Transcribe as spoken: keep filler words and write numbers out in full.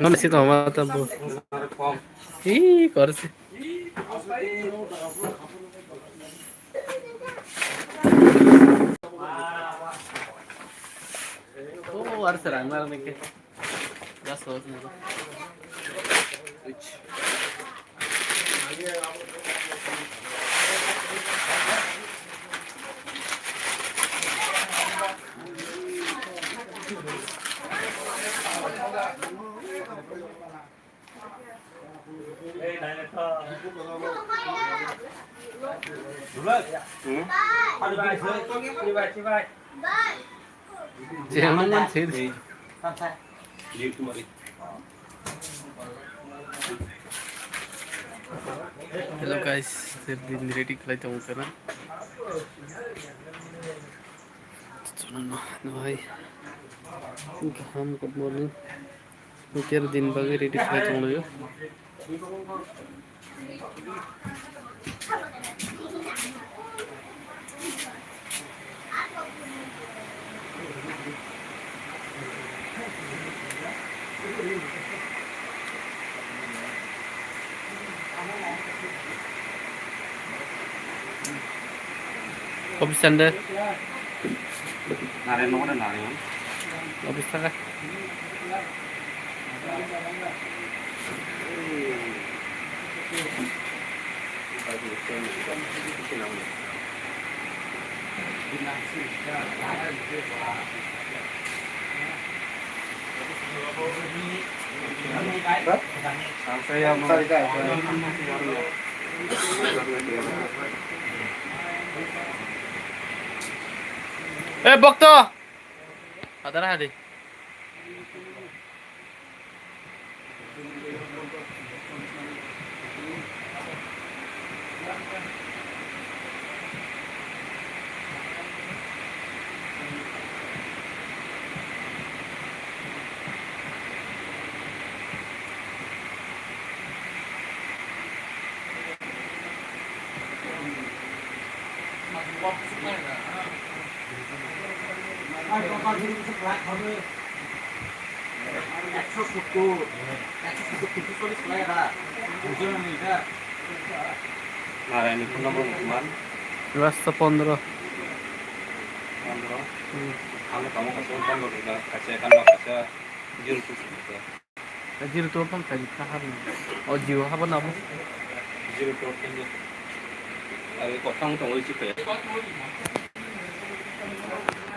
Mana si toma ta bu. Ih, kor si. Oh, ar serang mar nike. Gas los nike. Hello guys, din ready khlai tongo kana. Chwla no, no hai. Kaham, good morning. Nokher din bagwi ready khlai tonglaio. Office sende. Nare no na nare. Office taka. Eh, bokto. Hadar hadi. Narayanpur number man. Rasta pondro. Pondro. Hmm. Ano kamu kasih pondro kita kasih kan kasih zero two. Zero two pon kai kha habni. O Jio habo nabo. Zero two pon. Are kotang tong oi chikaya.